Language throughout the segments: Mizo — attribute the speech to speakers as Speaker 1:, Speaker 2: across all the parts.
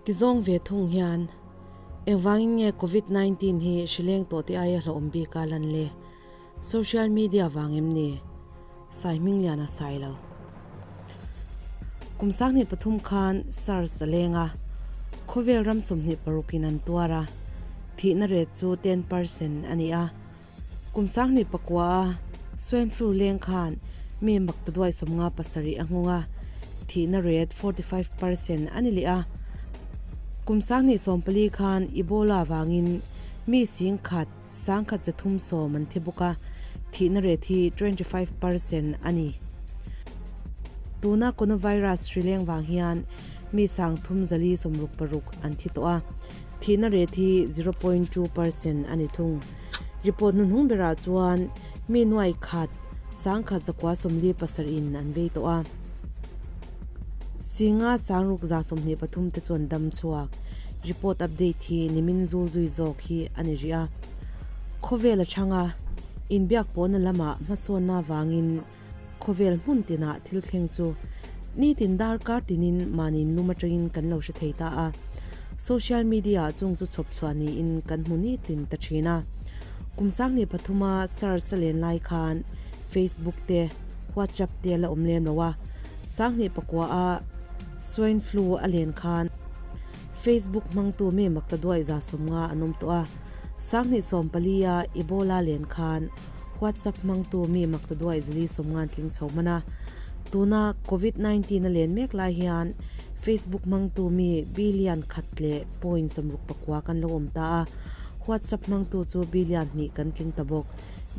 Speaker 1: Ti zawng ve thung hian, engvangin nge Covid 19 hi hrileng tawh te aia hlauhawm bik a lan le? Social media vang em ni? Sai Hmingliana sai lo. Kum 23 khan SARS a leng a, khawvel ram 26 in an tuar a, thihna rate chu 10% a ni a. Kum 29 a swine flu leng khan mi maktaduai 57 a nghawng a, thihna rate 45% a ni leh a. Kum 2014 khan Ebola vangin mi 10,000 1,310 an thi bawk a, thihna rate hi 25% a ni. Tuna coronavirus hrileng vang hian mi 3,466 an thi tawh a, thihna rate hi 0.2% a ni thung. Report hnuhnung berah chuan mi nuai khat 1,947 in an vei tawh a. Singa 6,623 te chuan dam chhuak. Report update hi nimin zul zui zawk hi a ni rih a. Khawvel a chhang a, inbiak pawhna lamah hmasawnna avangin khawvel hmun tinah thil thleng chu nitin darkar tinin mahni lum atangin kan lo hre thei ta a. Social media ah chung chu chhawp chhuah niin kan hmu nitin ta thin a. Kum 23 a SARS a len lai khan Facebook te, WhatsApp te la awm lem lo a. 2009 a swine flu a len khan Facebook hmangtu mi maktaduai 50 an awm tawh a. 2014 a Ebola len khan WhatsApp hmangtu mi maktaduai 450 an tling chho hman a. Tuna Covid 19 a len mek lai hian Facebook hmangtu mi billion khat leh point 69 kan lo awm ta a. WhatsApp hmangtu chu billion hnih kan tling ta bawk.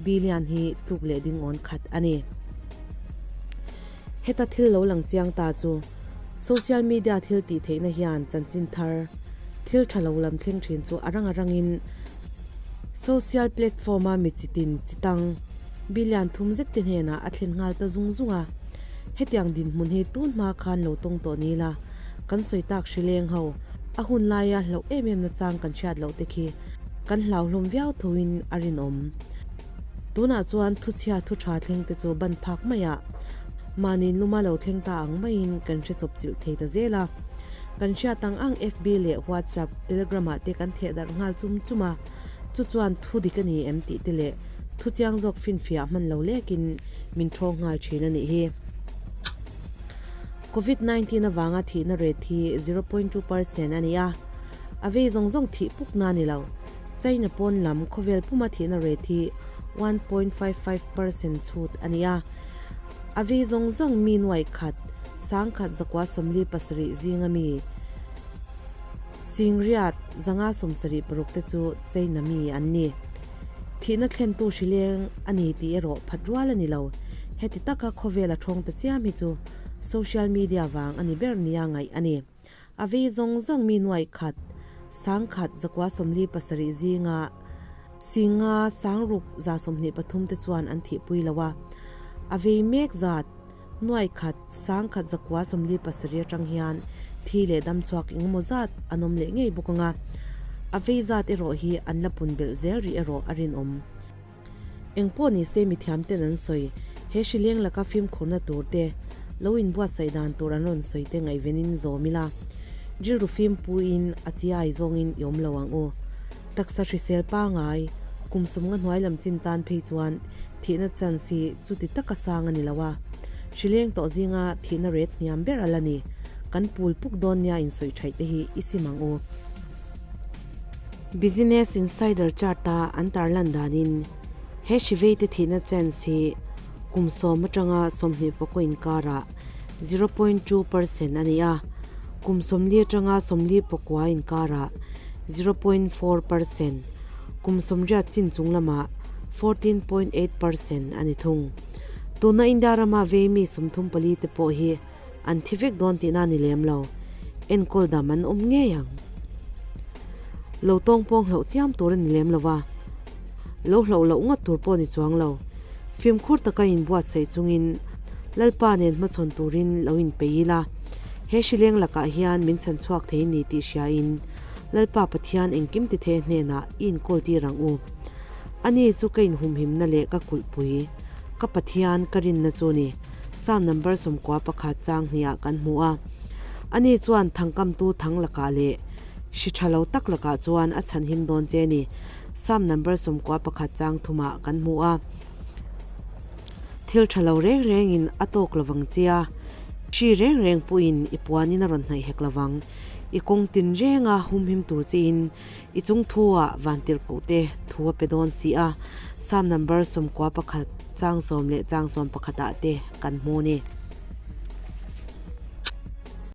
Speaker 1: Billion hi tluk leh ding awn khat a ni. Heta thil lo lang chiang ta chu social media thil tih theihna hian chanchin thar thil tha lo lam thleng thin chu a rang a rangin social platform a mi chitin chitang billion thum zet te hnenah a thlen nghal ta zung zung a. Hetiang dinhmun hi tun hma khan lo tawng tawh ni la, kan sawi tak hrileng ho a hun laia hlauh em em na chang kan hriat loh te khi kan hlauhlawm viau thoin a rinawm. Tunah chuan thuchhia thu tha thleng te chu ban phak maiah mahni luma lo thleng ta ang maiin kan hre chawp chilh thei ta zel a. Kan hriat ang ang FB leh WhatsApp, Telegram ah te kan theh darh nghal chum chum a, chu chuan thu dik a ni em tih te leh thu chiang zawk finfiah hman lo lekin min thawng nghal thin a nih hi. Covid 19 avanga thihna rate hi 0.2% a ni a, a vei zawng zawng thih puk na a ni lo. China pawn lam khawvel puma thihna rate hi 1.55% chhut a ni a, a vei zawng zawng mi nuai khat 1,147 zinga mi 5,576 te chu China mi an ni. Thihna thlentu hrileng a ni tih erawh phat rual a ni lo. Heti taka khawvel a thawng ta chiam hi chu social media vang a ni ber nia ngaih a ni. A vei zawng zawng mi nuai khat 1,147 zinga 5,623 te chuan an thihpui lo a. A vei mek zat nuai khat 1,147 atang hian thi leh dam chhuak engemaw zat an awm leh ngei bawk ang a. A vei zat erawh hi an la pun belh zel rih erawh a rinawm. Engpawh ni se mithiam ten an sawi, he hrileng laka fimkhurna tur te, lo inbuatsaih dan tur an rawn sawi te ngaihvenin zawm ila, rilru fimpuiin a chiai zawngin i awm lo ang u. Taksa hrisel pangai, kum sumnga hnuai lam chin tan phei chuan thihna chance hi chuti taka sang a ni lo a, hrileng tawh zinga thihna rate hniam ber a la ni. Kan pul puk dawn nia insawi thaih te hi i sim ang u. Business Insider chart-a an tarlan danin he hriveite thihna chance hi kum sawm atanga 20 pakaw inkarah 0.2% a ni a, kum 40 atanga 49 inkarah 0.4%, kum 80 chin chung lamah 14.8% a ni thung. Tuna India rama vei mi 34 te pawh hi an thi vek dawn tihna a ni lem lo, enkawl dam an awm ngei ang. Lo tawng pawng hlauh chiam tur a ni lem lo va, lo hlauh loh ngawt tur pawh a ni chuang lo. Fimkhur taka inbuatsaih chungin Lalpa nen hmachhawn turin lo inpeih ila, he hrileng lakah hian min chhan chhuak thei ni tih hriain Lalpa Pathian engkim ti thei hnenah i inkawl tir ang u. Ani chu ka inhumhimna leh ka kulhpui, ka Pathian ka rinna chu ni. Psalm number 91 chang hniah kan hmu a. Ani chuan thangkamtu thang lakah leh hri tha lo tak lakah chuan a chhanhim dawn che a ni. Psalm number 11 chang thumah kan hmu a. Thil tha lo reng rengin a tawk lovang che a, hri reng reng pawhin i puanin a rawn hnaih hek lovang. I kawng tin renga humhim tur chein i chung thu-ah vantirhkohte thu a pe dawn si a, Psalm number 91 chang sawm leh chang sawm pakhatah te kan hmu a ni.